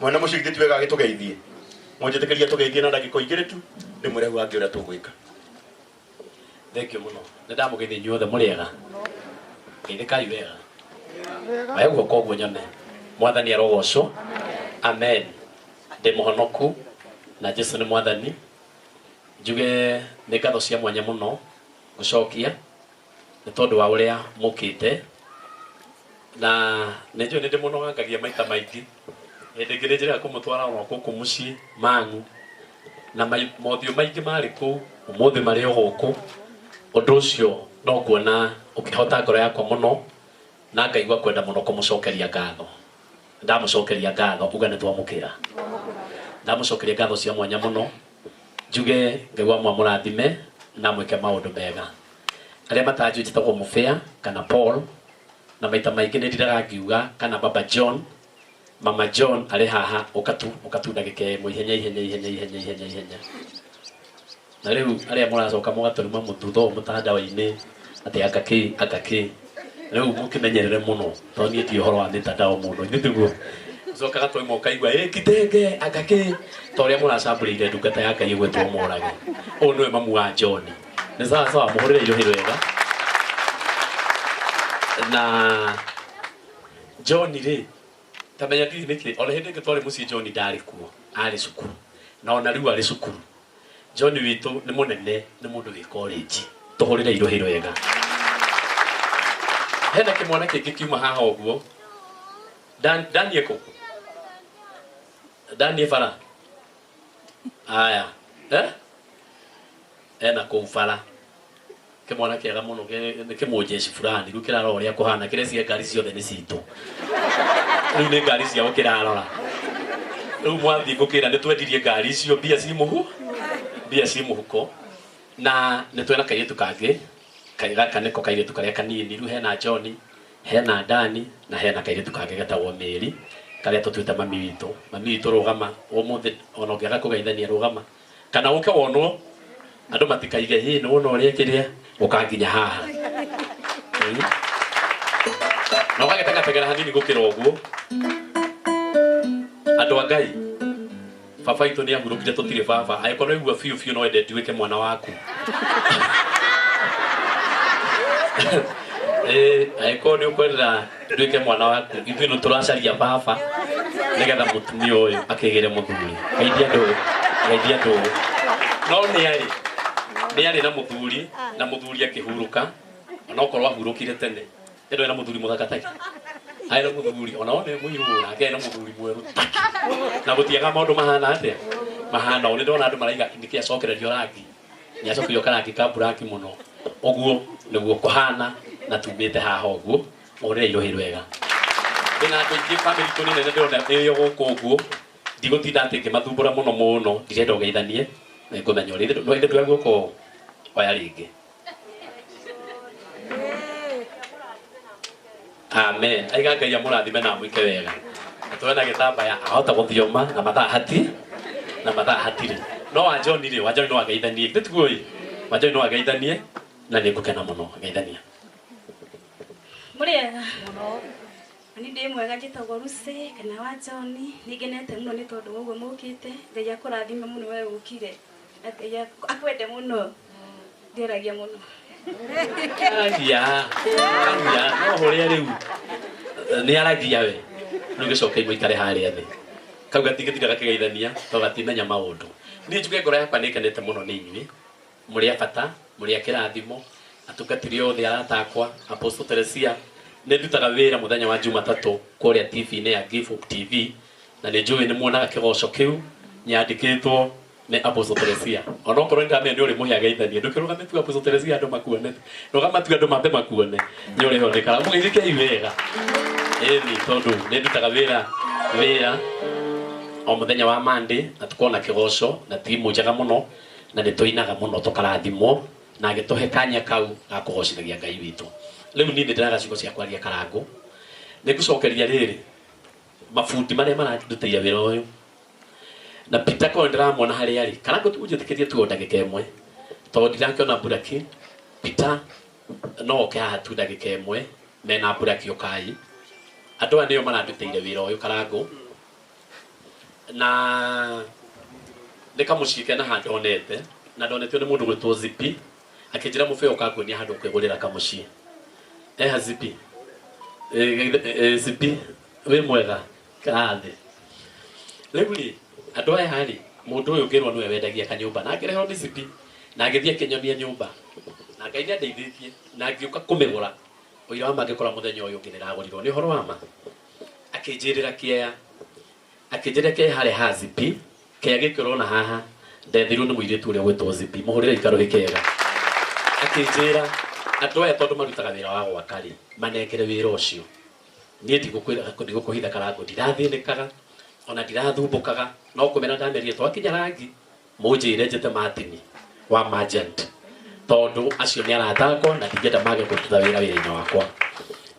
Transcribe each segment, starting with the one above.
Mwene mũciĩ githĩ ti wega agĩtũgeithie? Mũnjĩtĩkĩrie tũgeithie na ndagĩka o igĩrĩ tu, ndĩmwĩre hau hangĩ ũrĩa tũgwĩka. Thengiũ mũno. Nĩ ndamũgeithia inyuothe mũrĩ ega? Geithĩkai wega. Oya guoko ũguo nyone. Mwathani arogocwo. Amen. Ndĩ mũhonoku na Jesu nĩ mwathani. Njuge nĩ ngatho cia mwanya mũno ngũcokia nĩ tondũ wa ũrĩa mũkĩte na nĩ njũĩ nĩ ndĩmũnogangagia maita maingĩ. Hĩndĩ ĩngĩ nĩ njĩraga kũmũtwara ona gũkũ mũciĩ Mang'u na mothiũ maingĩ marĩ kũu ũmũthĩ marĩ o gũkũ. Ũndũ ũcio no nguona ũkĩhota ngoro yakwa mũno na ngaigua kwenda mũno kũmũcokeria ngatho. Ndamũcokeria ngatho uga nĩ twamũkĩra. Ndamũcokeria ngatho cia mwanya mũno njuge Ngai wa mwamũrathime na mwĩke maũndũ mega. Arĩa matanjũĩ njĩtagwo Mũbĩa kana Paul na maita maingĩ nĩ ndiraga ngiuga kana Baba John Mama John arĩ haha ũkatu ũkatu ndagĩka ĩmwe ihenya ihenya ihenya ihenya ihenya ihenya. Na rĩu arĩa mũracoka mũgatũruma mũthutha ũũ mũtandao-inĩ atĩ anga kĩ anga kĩ rĩu mũkĩmenyerere mũno tondũ niĩ ndiũĩ ũhoro wa mĩtandao mũno ithuĩ tiguo ũcokaga twauma ũkaigua ĩ kitenge anga kĩ ta ũrĩa mũracambũrĩire ndungata ya Ngai ĩgwĩtwo Mũrage. Ũyũ nĩwe mamu wa John. Nĩ sawa sawa mũhũrĩre irũhĩ rwega. Na John rĩ ta menya ndiũĩ nĩkĩ ona hĩndĩ ĩngĩ twarĩ mũciĩ John ndarĩ kuo arĩ cukuru na ona rĩu arĩ cukuru. John witũ nĩ mũnene nĩ mũndũ wĩ college tũhũrĩre irũhĩ rwega. Hena kĩmwana kĩngĩ kiuma haha ũguo Dan Dani ĩkũ? Dani bara? Aya. Eh? Ena kũu bara. Kĩmwana kĩega mũno nĩ kĩmũnjeshi fulani rĩu kĩrarora ũrĩa kũhana kĩreciria ngari ciothe nĩ citũ. Rĩu nĩ ngari ciao kĩrarora. Rĩu mwathiĩ ngũkĩra nĩ twendirie ngari icio mbia ci mũhu mbia ci mũhuko na nĩ twĩna kairĩtu kangĩ gaka nĩko kairĩtu karĩa kanini rĩu hena John hena Dani na hena kairĩtu kangĩ getagwo Mary karĩa tũtuĩte mami witũ. Mami witũ rũgama ũmũthĩ ona ũngĩaga kũgeithania rũgama kana ũke wonwo andũ matikaige hĩ nĩ wona ũrĩa kĩrĩa ũka nginya haha. Na ũgagĩtengategera hanini gũkĩra ũguo. Andũ a Ngai baba itũ nĩ ahurũkire tũtirĩ baba angĩkorwo nĩ waigua biũ biũ no wende nduĩke mwana waku. Angĩkorwo nĩ ũkwenda nduĩke mwana waku ithuĩ nĩ tũracaria baba nĩgetha mũtumia ũyũ akĩgĩre mũthuri. Geithia ndũgũ, geithia ndũgũ. No nĩ arĩ na mũthuri na mũthuri akĩhurũka onokorwo ahurũkire tene. Ĩno ĩna mũthuri mũthaka taki. Arĩ na mũthuri ona one mũirũ nake ena mũthuri mwerũ taki. Na gũtiaga maũndũ mahana atĩa? Mahana ũũ. Nĩ ndona andũ maraiga nĩkĩ acokererio rangi. Nĩ acokerio karangi ka buraki mũno. Ũguo nĩguo kũhana na tumĩte haha ũguo. Mũhũrĩre irũhĩ rwega. Ndĩna andũ aingĩ family itũ nĩ nene ndĩrona ĩyo gũkũ ũguo. Ndigũtinda atĩ ngĩmathumbũra mũno mũno. Ndirenda ũgeithanie. Nĩngũmenya ũrĩa. No ithe ndũya guoko oya rĩngĩ. Amen. Aiga Ngai amũrathime na amwĩke wega. Atũhe na gĩtambaya ahota gũthioma na mathaa hati na mathaa hatirĩ. No wa John rĩ, wa John no ageithanie. Githĩ tiguo ĩ? Wa John no ageithanie na nĩ ngũkena mũno geithania. Mũrĩ ega? Niĩ ndĩ mwega njĩtagwo Lucy kana wa John. Nĩ ngenete mũno nĩ tondũ wa ũguo mũkĩte. Ngai akũrathime mũno we ũkire. Na Ngai akwende mũno. Ndĩaragia mũno. Aragia, aragia, no hũrĩa rĩu nĩ aragia we. Rĩu gĩcoke mũikare harĩa thĩ. Kau gatingĩtinda gakĩgeithania tondũ gatimenya maũndũ. Niĩ njuge ngoro yakwa nĩ ĩkenete mũno nĩ inyuĩ. Mũrĩ a bata, mũrĩ a kĩrathimo, atungatĩri othe arata akwa, Apostle Teresia, nĩ ndutaga wĩra mũthenya wa Jumatatũ kũrĩa TV-inĩ ya Give Hope TV, na nĩ njũĩ nĩ muonaga kĩgoco kĩu nyandĩkĩtwo nĩ Apostle Teresia. Onokorwo nĩ ndamenya nĩ ũrĩmũhe ageithanie, ndũkĩrũgame tu Apostle Teresia andũ makuone, rũgama tu andũ mambe makuone, nĩ ũrĩhoneka. Mũgeithĩkei wega. Ĩni tondũ nĩ ndutaga wĩra o mũthenya wa Monday na tũkona kĩgoco na timu njega mũno na nĩ tũinaga mũno tũkarathimwo na agĩtũhe kanya kau ga kũgocithagia Ngai witũ. Rĩu niĩ nĩ ndĩraga ciugo cia kwaria karangũ. Nĩ ngũcokeria rĩrĩ mabundi marĩa marandutĩire wĩra ũyũ na Peter korwo ndĩramuona harĩa arĩ karangũ tu ũnjĩtĩkĩrie tu o ndagĩka ĩmwe tondũ ndirakĩona Buraki. Peter no oke haha tu ndagĩka ĩmwe mena Buraki ũkai. Andũ aya nĩo marandutĩire wĩra ũyũ karangũ. Na nĩ kamũciĩ kena handũ onete na ndonetio nĩ mũndũ gwĩtwo Zipi akĩnjĩra mũbeo ũkanguonia handũ ũkwĩgũrĩra kamũciĩ. Eha Zipi. Zipi wĩ mwega kathĩ. Rĩu rĩ andũ aya rĩ mũndũ ũyũ ngĩrwo nĩwe wendagia kanyũmba na ngĩrehwo nĩ Zipi na ngĩthiĩ akĩnyonia nyũmba na Ngai nĩ andeithĩtie na ngĩũka kũmĩgũra ũira wa ma ngĩkora mũthenya ũyũ ũngĩ nĩragũrirwo nĩ ũhoro wa ma. Akĩnjĩrĩra kĩea, akĩnjĩrĩra kĩea harĩa ha Zipi, kĩea gĩkĩ ũrona haha ndethirwo nĩ mũirĩtu ũrĩa ũgwĩtwo Zipi, mũhũrĩre ikarũhĩ kega. Akĩnjĩra andũ aya tondũ marutaga wĩra wa gwaka rĩ manengere wĩra ũcio. Niĩ ndigũkũhitha Karangũ, ndirathĩnĩkaga ona ndirathumbũkaga, no kũmera ndamerire twakinya rangi mũnjĩre njĩte Martin wa Merchant tondũ acio nĩ arata akwa na ndingĩenda mage kũruta wĩra wĩra-inĩ wakwa.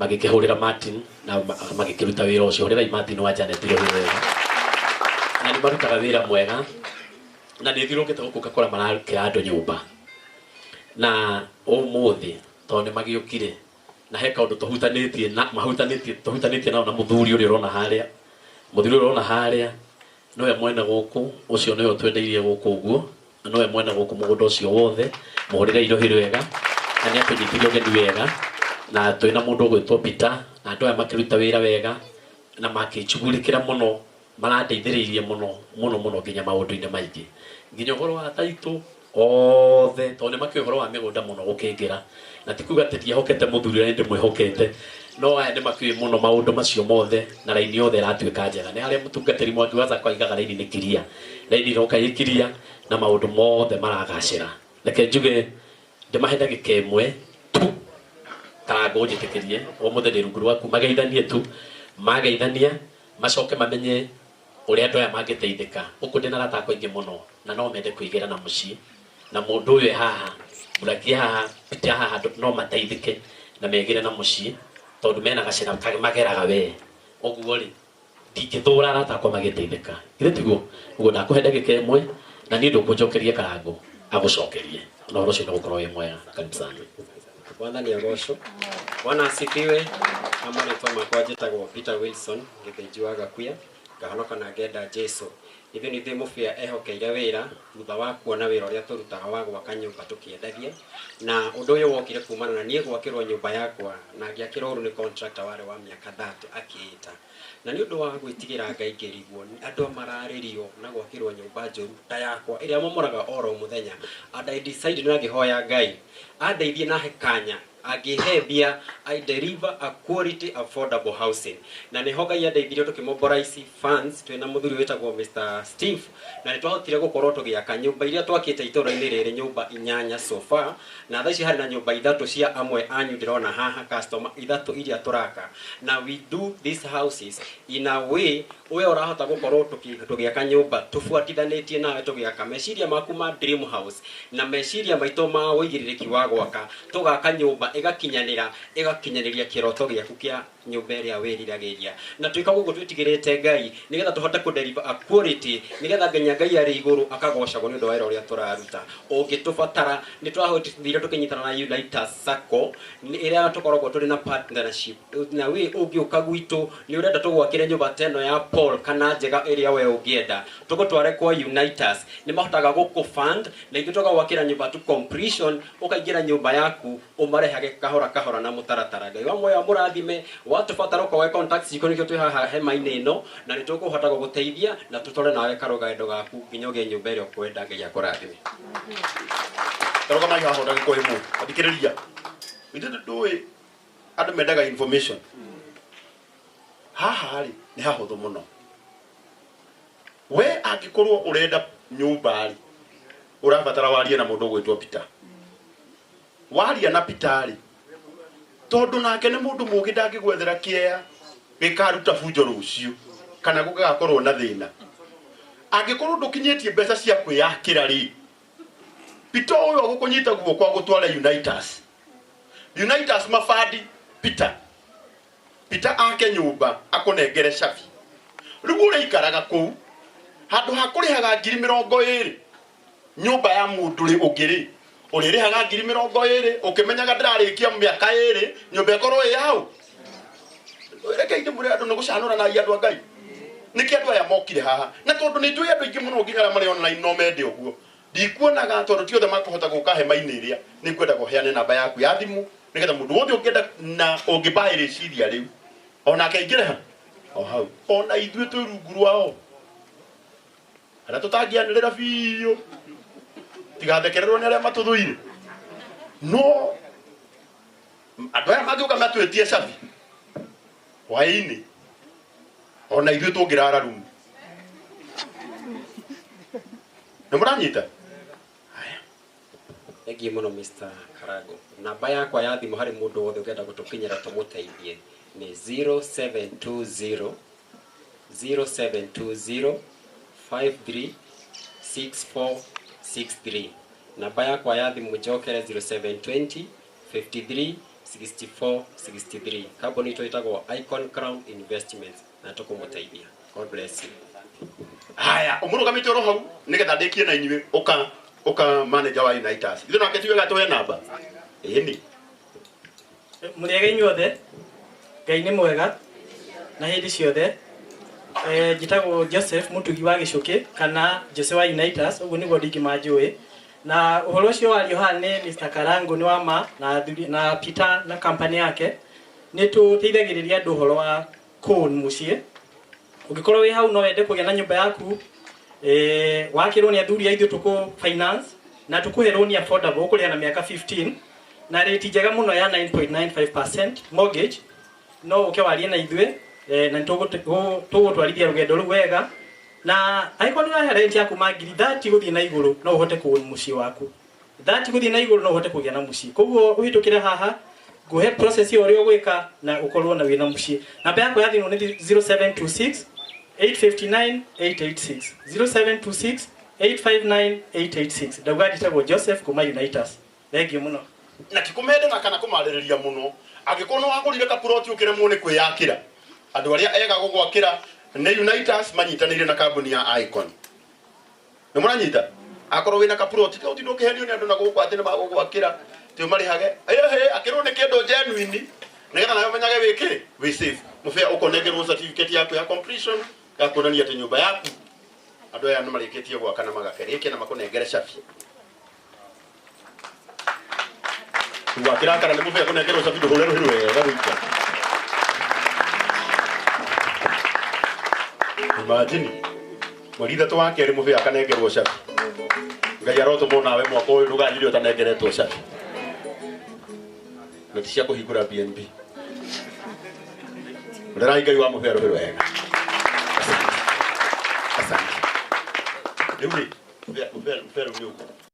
Magĩkĩhũrĩra Martin na magĩkĩruta wĩra ũcio. Hũrĩrai Martin wa Janet rũhĩ wega, na nĩ marutaga wĩra mwega na nĩ thiũrũrũkĩte gũkũ ngakora marakĩra andũ nyũmba. Na ũmũthĩ tondũ nĩ magĩũkire na he kaũndũ tũhutanĩtie na mahutanĩtie tũhutanĩtie nao na mũthuri ũrĩa ũrona harĩa, mũthuri ũrĩa ũrona harĩa nĩwe mwene gũkũ, ũcio nĩwe ũtwendeirie gũkũ ũguo, na nĩwe mwene gũkũ mũgũnda ũcio wothe. Mũhũrĩre irohi rwega na nĩ atũnyitire ũgeni wega, na twĩna mũndũ ũgwĩtwo Peter na andũ aya makĩruta wĩra wega na makĩnjugurĩkĩra mũno, marandeithĩrĩirie mũno mũno mũno nginya maũndũ-inĩ maingĩ, nginya ũhoro wa taitũ othe tondũ nĩ makĩũĩ ũhoro wa mĩgũnda mũno gũkĩngĩra, na ti kuga atĩ ndiehokete mũthuri ũrĩa ndĩmwĩhokete, no aya nĩ makĩũĩ mũno maũndũ macio mothe na raini yothe ĩratuĩka njega. Nĩ harĩa mũtungatĩri Mwangi wa Zako aigaga raini nĩ kiria, raini ĩroka ĩ kiria na maũndũ mothe maragacĩra. Reke njuge ndĩmahe ndagĩka ĩmwe tu Karangũ njĩtĩkĩrie ũmũthĩ ndĩ rungu rwaku, mageithanie tu, mageithania macoke mamenye ũrĩa andũ aya mangĩteithĩka. Gũkũ ndĩna arata akwa aingĩ mũno na no mende kwĩgĩra na mũciĩ, na mũndũ ũyũ e haha, Buraki e haha, Peter haha, andũ no mateithĩke na megĩre na mũciĩ tondũ mena gacĩra mageraga we. Ũguo rĩ ndingĩthũra arata akwa magĩteithĩka, githĩ tiguo? Ũguo ndakũhe ndagĩka ĩmwe na niĩ ndũkũnjokeria Karangũ agũcokerie, na ũhoro ũcio nĩ ũgũkorwo wĩ mwega. Karibu sana. Mwathani agocwo. Bwana asifiwe. Na marĩtwa makwa njĩtagwo Peter Wilson Gĩthĩnji wa Gakuya, ngahonoka na ngenda Jesu. Ithuĩ nĩ ithuĩ mũbĩa ehokeire wĩra thutha wa kuona wĩra ũrĩa tũrutaga wa gwaka nyũmba tũkĩendagia, na ũndũ ũyũ wokire kumana na niĩ gwakĩrwo nyũmba yakwa na ngĩakĩrwo ũru nĩ contractor warĩ wa mĩaka 30 akĩĩta, na nĩ ũndũ wa gwĩtigĩra Ngai ngĩrigwo andũ mararĩrio na gwakĩrwo nyũmba njũru ta yakwa ĩrĩa momoraga oro mũthenya, and I decided na ngĩhoya Ngai andeithie na he kanya angĩhe mbia I deliver a quality affordable housing, na nĩho Ngai andeithirie tũkĩmobilize funds twĩna mũthuri wĩtagwo Mr Steve, na nĩ twahotire gũkorwo tũgĩaka nyũmba iria twakĩte itũũra-inĩ rĩrĩ, nyũmba 8 so far, na thaa ici harĩ na nyũmba 3 cia amwe anyu ndĩrona haha, customer 3 iria tũraka, na we do these houses in a way we ũrahota gũkorwo tũgĩaka nyũmba tũbuatithanĩtie nawe, tũgĩaka meciria maku ma dream house na meciria maitũ ma ũigĩrĩrĩki wa gwaka, tũgaka nyũmba ĩgakinyanĩra, ĩgakinyanĩria kĩroto gĩaku kĩa nyũmba ĩrĩa wĩriragĩria, na twĩka ũguo twĩtigĩrĩte Ngai nĩgetha tũhote kũ deliver a quality, nĩgetha nginya Ngai arĩ igũrũ akagocagwo nĩ ũndũ wa wĩra ũrĩa tũraruta. Ũngĩtũbatara nĩ twahotire tũkĩnyitana na Unitas Sacco ĩrĩa tũkoragwo tũrĩ na partnership na we, ũngĩũka gwitũ nĩ ũrenda tũgwakĩre nyũmba ta ĩno ya Paul kana njega ĩrĩa we ũngĩenda, tũgũtware kwa Unitas, nĩ mahotaga gũkũ fund na ithuĩ tũgagwakĩra nyũmba to completion, ũkaingĩra nyũmba yaku ũmarehage kahora kahora na mũtaratara. Ngai wa muoyo amũrathime. Watũbatara ũkoe contacts citũ, nĩkĩo twĩ haha hema-inĩ ĩno, na nĩ tũkũhota gũgũteithia na tũtware nawe karũgendo gaku nginya ũgĩe nyũmba ĩrĩa ũkwenda. Ngai akũrathime. Tarũgamai haha ndagĩka ĩmwe, athikĩrĩria ithuĩ ndũĩ andũ mendaga information. Haha rĩ nĩ hahũthũ mũno. We angĩkorwo ũrenda nyũmba rĩ, ũrabatara warie na mũndũ ũgwĩtwo Peter. Waria na Peter rĩ, tondũ nake nĩ mũndũ mũũgĩ, ndangĩgwethera kĩea gĩkaruta bunjo rũciũ kana gũgakorwo na thĩna. Angĩkorwo ndũkinyĩtie mbeca cia kwĩyakĩra rĩ, Peter ũyũ agũkũnyita guoko agũtware Unitas. Unitas mabandi Peter, Peter ake nyũmba akũnengere cabi, rĩu ũrĩikaraga kũu handũ ha kũrĩhaga 20,000 nyũmba ya mũndũ rĩ ũngĩ rĩ, ũrĩrĩhaga 20,000 ũkĩmenyaga ndĩrarĩkia mĩaka 2 nyũmba ĩkorwo ĩ hau. Reke ndĩmwĩre andũ nĩ gũcanũra na andũ a Ngai. Nĩkĩ andũ aya mokire haha? Na tondũ nĩ njũĩ andũ aingĩ mũno nginya arĩa marĩ online no mende ũguo. Ndikuonaga tondũ ti othe makũhota gũka hema-inĩ ĩrĩa. Nĩ ngwendaga ũheane namba yaku ya thimũ nĩgetha mũndũ wothe ũngĩenda na ũngĩmbaĩ rĩciria rĩu onake aingĩre ha o hau. Ona ithuĩ twĩ rungu rwao arĩa tũtangĩanĩrĩra biũ tigathekererwo nĩ arĩa matũthũire. No andũ aya mangĩũka matwĩtie cabi hwaĩ-inĩ ona ithuĩ tũngĩrara rumu. Nĩ mũranyita? Thengiũ mũno Mr. Karango. Namba yakwa ya thimũ harĩ mũndũ wothe ũngĩenda gũtũkinyĩra tũmũteithie nĩ 0720 0720 536463. Namba yakwa ya thimũ njokere 0720 53 64 63. Kambuni itũ ĩtagwo Icon Crown Investments na tũkũmũteithia. God bless you. Haya, ũmũrũgamĩte oro hau nĩgetha ndĩkie na inyuĩ ũka ũka manager wa Unitas. Ithuĩ nake ti wega tũhe namba. Ĩni. Mũrĩega inyuothe, Ngai nĩ mwega na hĩndĩ ciothe. Njĩtagwo Joseph Mũtugi wa Gĩcũkĩ kana Jose wa Unitas, ũguo nĩguo andũ aingĩ manjũĩ. Na ũhoro ũcio wario haha nĩ Mr. Karango nĩ wa ma na, na Peter na company yake. Nĩ tũteithagĩrĩria andũ ũhoro wa kũn mũciĩ. Ũngĩkorwo wĩ hau no wende kũgĩa na nyũmba yaku, wakĩrwo nĩ athuri a ithuĩ tũkũ finance na tũkũhe loan affordable ũkũrĩha na mĩaka 15 na rate njega mũno ya 9.95% mortgage. No ũke warie na ithuĩ na tũgũtwarithia rũgendo rũu wega. Na angĩkorwo nĩ ũrahe rent yaku ma ngiri 30 gũthiĩ na igũrũ no ũhote kũgũra mũciĩ waku. 30 gũthiĩ na igũrũ no ũhote kũgĩa na mũciĩ. Koguo ũhĩtũkĩre haha ngũhe process ĩyo ũrĩa ũgwĩka na ũkorwo na wĩna mũciĩ. Namba yakwa ya thimũ nĩ 0726 859 886 0726 859 886. Ndauga njĩtagwo Joseph kuma Unitas. Thengiũ mũno. Na ti kũmendera kana kũmarĩrĩria mũno. Angĩkorwo nĩ wagũrire kapuroti ũkĩremwo nĩ kwĩyakĩra, andũ arĩa ega gũgwakĩra nĩ Unitas manyitanĩire na kambuni ya Icon. Nĩ mũranyita? Akorwo wĩna kapuroti ta ũtinde ũkĩhenio nĩ andũ na gũkũ atĩ nĩ magũgwakĩra ti ũmarĩhage. Ĩhĩ, akĩrwo nĩ kĩndũ genuine nĩgetha nawe ũmenyage wĩ kĩ? Wĩ safe. Mũbĩa ũkonengerwo certificate yaku ya completion ya kuonania atĩ nyũmba yaku andũ aya nĩ marĩkĩtie gwaka na magakĩrĩkia na makũnengere cabi. Wakĩrakara nĩ mũbĩa kũnengerwo cabi ndũhũre rũhĩ wega gũika. Imagine mweri ithatũ wa kerĩ mũbĩa akanengerwo cabi. Ngai arotũmwo nawe mwaka ũyũ ndũgathire ũtanengeretwo cabi. Na ti cia kũhingũra BNB. Ũrerai Ngai wa mũbĩa rũhĩ wega. Asante. Asante. Rĩu rĩ, mũbĩa rĩu nĩ ũguo.